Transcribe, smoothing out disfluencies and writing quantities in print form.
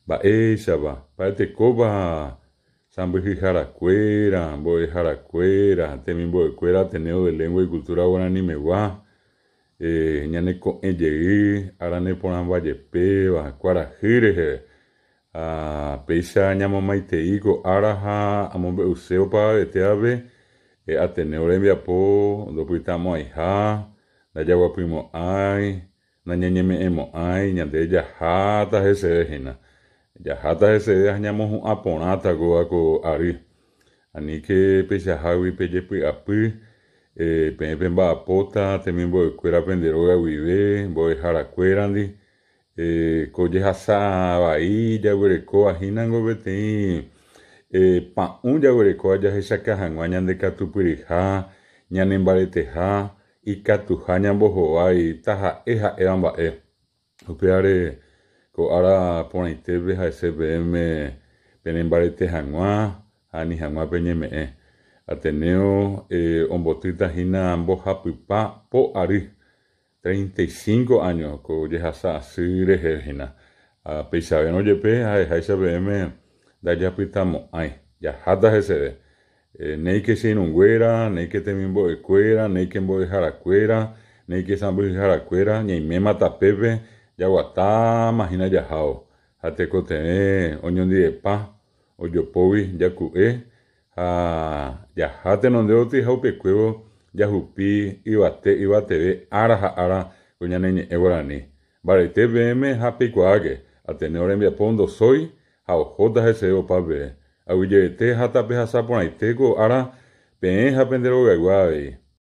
Mba'éichapa, mba'etekópa sãmbyhyharakuéra, mbo'eharakuéra, temimbo'ekuéra Ateneo de Lengua y Cultura Guaranimegua, ñane ko'ẽ jey ára neporãmba jepéva, kuarahy reheve. Ha péicha ñamomaitei ko ára ha amombe'use opavavetévape Ateneo rembiapo ndopytamo'ãiha, ndajaguapymo'ãi, Nañañeme'ẽmo'ãi, ñande jaháta heseve hína. Jaháta heseve ha ñamohu'ã porãta kóva ko ary. Aníke peichahágui pejepy'apy, peẽ pemba'apóta temimbo'ekuéra pende róga guive, mbo'eharakuérandi. Ko jehasa vai jaguerekóva hínango peteĩ pa'ũ jaguerekóva jahechaka hag̃ua ñande katupyryha, ñanembareteha, Ikatuha ñambohovái taha'e ha'éva mba'e. Upévare ko ára porãitépe ha'ese peẽme penembarete hag̃ua ha ani hag̃ua peñeme'ẽ. Ateneo ombotýta hína mbohapypa po ary, 35 áño ko jehasa asy rehe hína. Ha peichavérõ jepe ha'eháicha peẽme ndajapytamo'ãi, jaháta heseve. Néike che irũnguéra, néike temimbo'ekuéra, néike mbo'eharakuéra, néike sãmbyhyharakuéra, ñaiméma tapépe jaguatáma hína jahávo, ha tekotevẽ oñondivepa ojopógui jaku'e ha jaha tenonde gotyo ha upekuévo jahupi yvate yvateve ára ha ára ko ñane ñe'ẽ guarani. Mbarete peẽme ha peikuaáke, Ateneo rembiapo ndosói ha ohóta heseve opa peve. Aguyjevete ha tapehasa porãite ko ára peẽ ha pende rogaygua avei.